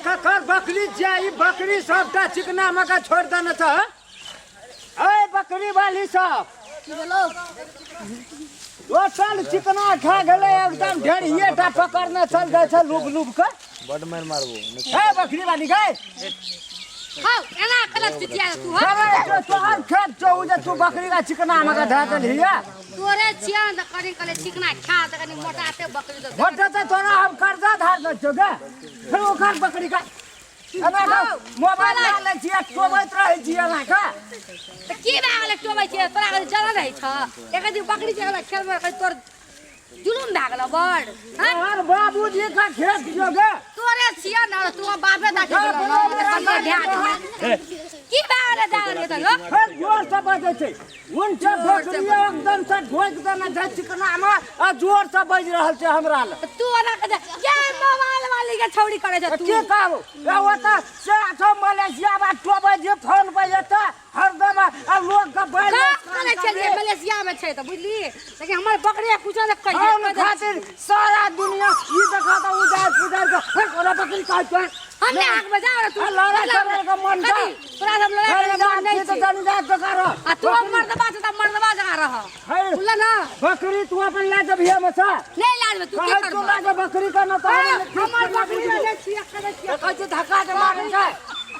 ककर बकरी छियै ई बकरी सबटा चिकना मका छोड़ि देने छ ए बकरी वाली सब की भेलौ टोटल चिकना खा गेलै एकदम ढेरिए टा पकड़ने चल जाइ छै लुभ लुभ के बड मारि मारबो ए बकरी वाली गए हौ एना कलक चिचिया तू हौ अरे तोहर खेत छौ उ जे तू बकरी का चिकना मका धऽ देलही तोरे छिया ने कनि कले चिकना खा त कनि मोटाते बकरी दे मोटे तऽ तोरा हम कर्जा धार दै छियौ गे फेर ओकर बकरी का एना कऽ मोबाइल लए लै छियै टोबैत रहै छियै एना कऽ त की भए गेलै टोबै छियै तोरा कनि जलन रहै छ एक दिन बकरी के खेलबै कनि तोर जुलुम भए गेलौ बड़ हँ तोहर बाबूजी का खेत छियौ गे तोरे छिया ने तू बापे दा के गेलौ की भए गेलै दा गेलै त हो फेर जोर से बजै छै उनटा बकरी एकदम से ढोकि देने छै चिकना मे आ जोर से बाजि रहल छै हमरा लग तू ओना के ये मोबाइल वाली के छौड़ी करे छ तू की कहू ए ओतऽ से छौ मलेशिया बा टोबै जे फोन पे एतऽ हरदम आ लोक के बैल का करे छलियै मलेशिया में छै तऽ बुझली लेकिन हमर बकरी कुछो ने कहिए हम खातिर सारा दुनिया ई देखा तऽ उजाड़ पुजाड़ के हे तोरा बकरी काट के हम नहि आग बजा रह तू आ लड़ाई करे के मन छौ। तोरा सब लड़ाई करे के मन नहीं तो छै जानी जा बेकार आ तू मर्दबा छै तऽ मर्दबा जगह रह हे बुझल ना बकरी तू अपन ला जब हिया में से नहीं लाजबे तू की कहै तू करबह ला जा बकरी का न तो हमर बकरी ले छियै करे छियै कहै छै धक्का के मारै छै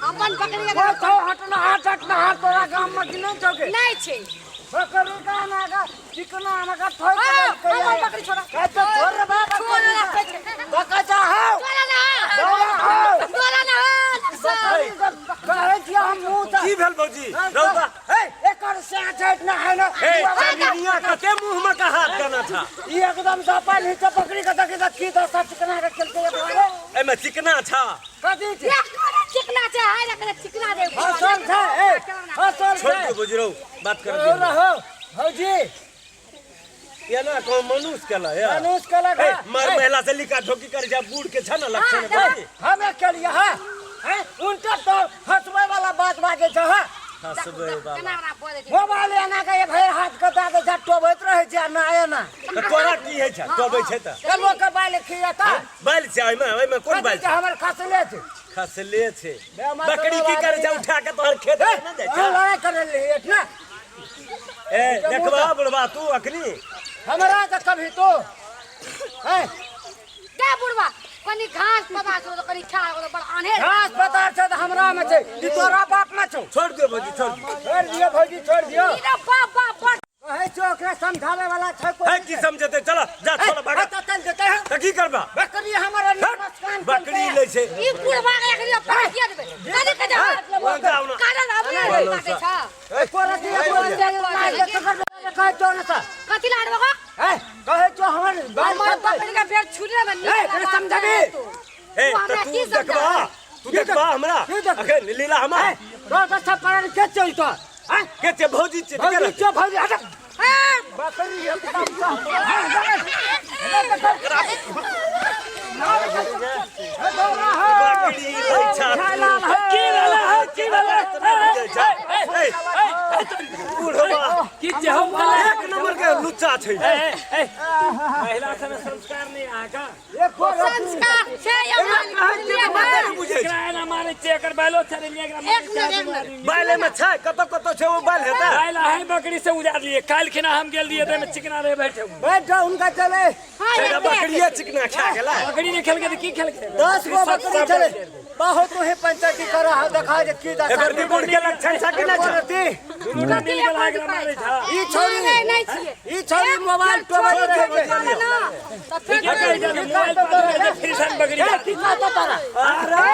अपन बकरी ओ तो हटना हाथ हटना हाथ तोरा गाम में कि नहीं छौगे नहीं छै बकरी का ना का चिकना ना का थोड़ हाँ, हमर बकरी छोड़ा कहै तो छोड़ रे बाबा छोड़ ना कहै छै बका जा हौ छोड़ा ना दौड़ा हौ छोड़ा ना बकरी के कहै छियै हम मुँह तऽ की भेल भौजी रौदा हे एकर से झट ना है ना ए चमिनिया कते मुंह में का हाथ देना था ई एकदम से अपन नीचे बकरी के देखी तऽ की दशा चिकना के खेलते एमे चिकना छा कथी छै चिकना छै हाय ना चिकना दे फसल छै ए फसल छोड़ छै दे भौजी रौ बात कर रहो दे रहो भौजी एना को मनुष्य केला या मनुष्य केलक ए हँ। मर महिला से लिखा ठोकी कर जा बूढ़ के छ ना लक्षण भाई हमे केलिए हँ हैं उनका तो हंसबै वाला बात बाजै छै हँ हंसबै बाबा केना ओकरा बजै छै मोबाइल एना के भरि हाथ के दऽ दै छै टोबैत रहै छै ना एना तऽ तोरा की होइ छै टोबै छै तऽ के लोक के बाल खिएता बैल छै ओहिमे ओहिमे कोन बैल छै हमर खसले छै खसले छै बे मतलब बकरी की करे छै उठा के तोहर खेत में ना जाइ छै लड़ाई करे रही ना ए देखबा बुढ़बा तू अखनी हमरा तऽ कभी तो हैं के बुढ़वा कनी घास पता छौ तऽ कनी खा तऽ बड़ आन्हेर घास पता छै तऽ हमरा में छै ई तोरा बाप में छौ छोड़ दियो भौजी छोड़ दियो छोड़ दियो भौजी छोड़ दियो ई रे बाप बाप बड़ कहै छौ ओकरा समझावे वाला छै कोई है की समझते चल जा छोड़ भागा तऽ चल जेतै हँ। तऽ की करबा बकरी हमर नमस्कार बकरी लै छै ई बुढ़वा के एकरी अपन किया देबै कनी के जा वहाँ जाउ ना। कारण अभी काटे छ कहै छौ ने सर कथी लाडबो का ए कहै छौ हमर बाल हमर बकरी के बेर छुले में ए, एकरा समझाबी। ए तऽ तू देखबा तू देखबा हमरा की देखबा? अखन लीला हमरा तोर तऽ सब पर के चल तो हैं के छै भौजी छै भौजी छौ भौजी हट ए बकरी एकदम बकरी लै छै की भेलै है की भेलै बुढ़वा की जे हम भेलै एक नंबर के लुच्चा छै ए ए महिला सब संस्कार नहीं अहाँके संस्कार छै हमरा बुझलियै माता ने? नहि बुझै छै एकरा एना मारै छियै एकर बैलो चढ़ेलियै एकरा एक मिनट एक मिनट बैले में छै कतौ कतौ छै ओ बैल हेतै बैल अहीं बकरी से उजार लिए काल्हि खिना हम गेल रहियै तऽ एहिमे चिकना रहे बैठे बैठ जाओ उनका चले हाँ, एकरा एते बकरिये चिकना खा गेलै बकरी नहि खेलकै तऽ की खेलकै 10 गो बकरी चले बहुत तुहे पंचायती कर रहा देखा जे की दशा एकर रिपोर्ट के लक्षण छै कि नहि छै रति दुनू मिल गेल एकरा मारै छै ई छोरी नहीं नहीं छियै ई छोरी मोबाइल टोबैत रहै छै ना तऽ फेर की कहै छै मोबाइल पर दे फिर सन बकरी ए, की कहतो तारा अरे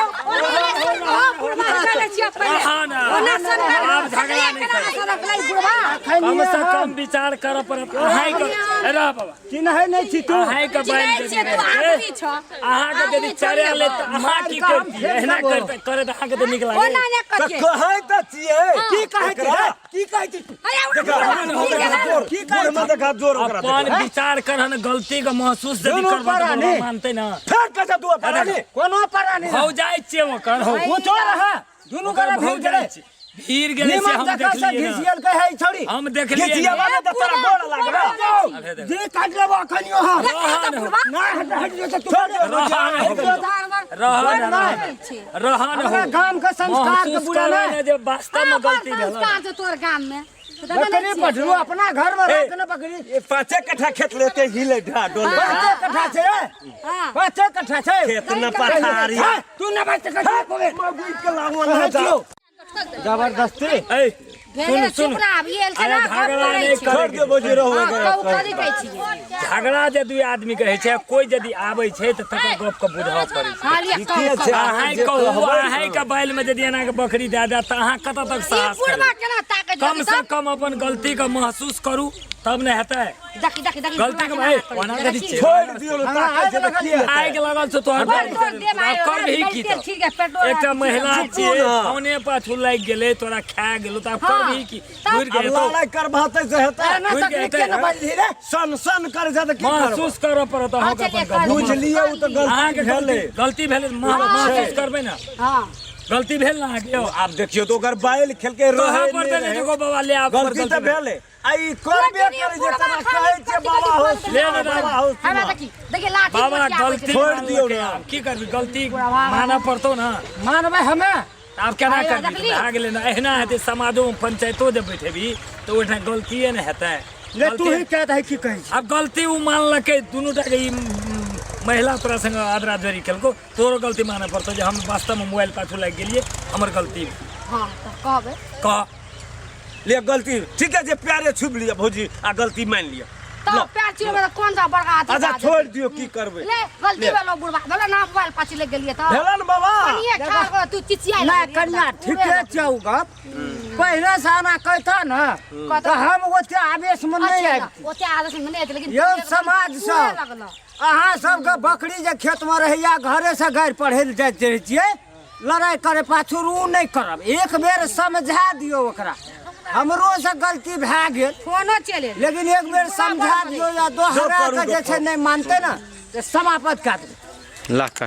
बुढ़वा चलै छियै पहिले हाँ ना। ओना सरकार आब झगड़ा नहि केना सरकलै बुढ़वा कम से कम विचार करऽ पड़त अहाँ के ए रह बाबा चिन्है नहि छी तू अहाँ के चिन्है बैल छियै देने तू रहे। आदमी छ अहाँके यदि चढ़ा लेत तऽ अहाँ की करतियै एना करते करे तऽ अहाँके तऽ नीक ओना लागे नहि तऽ करियै कहै तऽ छियै की कहै छी एकरा? की कहै छी अरे देखा जोर की कहै बूढ़ में देखा जोर ओकरा अपन देखा। विचार करहन गलती के महसूस यदि दुनू करबऽ तऽ प्राणी। बुढ़वा मानतै ना फेर कहै छै तू परानी कोनो परानी भौ जाइ छियै ओकर हौ पूछो रहा दुनू ओकर गोरा भौ भीड़ जाइ गेलै छियै। भीड़ गेलै से निमन हम जगह से देखलियै ना। घिसियल के है छौड़ी हम देखलियै घिचिया ना। वाला तऽ तोरा गोड़ लागल अबे देख। जे काट लेबो अखनियो हम रहन हो। ना हट हट जो तू छोड़ दे, रहन हो। रहन हो। रहन हो। हमरा गाम के संस्कार के महसूस बुरा करो ना ने जे वास्तव में गलती भेल संस्कार छै तोर गाम में तऽ देखै बकरी नहि छियै। पठरू अपना घर में रख ने बकरी ये पाँचे कट्ठा खेत लेते हिले ढा डोले पाँचे कट्ठा छै रे हाँ। पाँचे कट्ठा छै खेत न पथारी हाँ, तू न बात कट्ठा कोबे मगुई के लागो ना जा जबरदस्ती ए भेलै सुन सुन चुप रह, अभी एल छै अरे ना, गप झगड़ा करै नहि छी। छोड़ दे भौजी रहो हाँ, कहू कथी कहै छियै? झगड़ा जे दुई आदमी के होइ छै कोई यदि आबै छै तऽ तकर गप के बुझऽ पड़ै छै हाँ, लिअ, कहू, ठीके छै। कहू। अहाँ जे कहू कहबै अहाँ के बैल में यदि एना के बकरी दए देत तऽ अहाँ कतऽ तक ई साहस बुढ़बा करबै केना ताकत कम जगतै? से कम अपन गलती के महसूस करू तब ने हेतै देखी देखी देखी गलती के भाई ओना कथी छै छोड़ दियो ना ताकत छै तऽ की हेतै? आगि लगल छौ तोहर बड़ तोर देह आब करबिही की तेल तऽ छिड़ के पेट्रोल एकटा महिला चुपू छियै ना। फोने पाछू लागि गेलै तोरा खा गेलो तऽ आब हाँ। करबिही की तब घुरि अब गेल तो लड़ाई करबहतै से हेतै एना घुरि तकलीफ के के हेतै, न बाजली रे सन सन करै छै तऽ की करबै महसूस करऽ पड़त अहाँके चलिए, अपन गलती। बुझ लियौ तऽ गलती अहाँके भेलै गलती गलती भेलै महसूस करबै ने हाँ गलती भेल ने अहाँके यौ आब देखियौ तऽ ओकर बैल खेलके तोहर रहै पर नहि तऽ रहै। देखो बाबा ले आब गलती तऽ भेलै आ ई करबे करै जे तोरा कहै छै बाबा हो ले ने बाबा हो हमरा देखी देखी लाठी बाबा मोटिया आबै गलती छै। छोड़ि दियौ मानलकै ने। आब की करबी गलती मानऽ पड़तौ ने मानबै हमे आब केना अरे करबी देखली? भए गेलै ने एहिना हेतै समाजो मे पंचायतो जे बैठेबी तऽ ओहिठाम गलतिए ने हेतै ले तू गलती- ही कह दही की कहै छी आब गलती ओ मानलकै दुनू टा के ई महिला तोरा संग आदरा जोरी केलको तोरो गलती मानऽ पड़तौ जे हम वास्तवमे मोबाइल पाछू लागि गेलियै हमर गलती हाँ तऽ कहबै कह ले गलती ठीक है जे प्यारे छुबि लिअ भौजी आ गलती मानि लिअ तऽ पैर छिड़बै तऽ कोन सा बड़का अथी अच्छा भए छोड़ि जेतै? दियौ की करबै ले गलती भेलो बुढ़बा भेलो ना मोबाइल पाछू लग गेलियै तऽ भेलन बाबा कनिए खा कऽ तू चिचियाइ ना लगलियै कनिया तऽ ठीके छौ गप पहिले से आना कहता ने तऽ हम ओते आवेश में नहीं अच्छा, आबि ओते आदत में नहि हेतै, लेकिन यौ समाज उहे सब लगलो। अहाँ सबके बकरी जे खेतमे रहैया घरे से गारि पढ़ै लए जाइत रहै छियै लड़ाइ करे पाछू रू नहि करब एक बेर समझा दियौ ओकरा हमरो से गलती भए गेल फोनो चलि एलै। लेकिन एक बेर समझा दियौ या दोहरा के जे छै नहि मानतै ने तऽ समाप्त कए देबै लाख।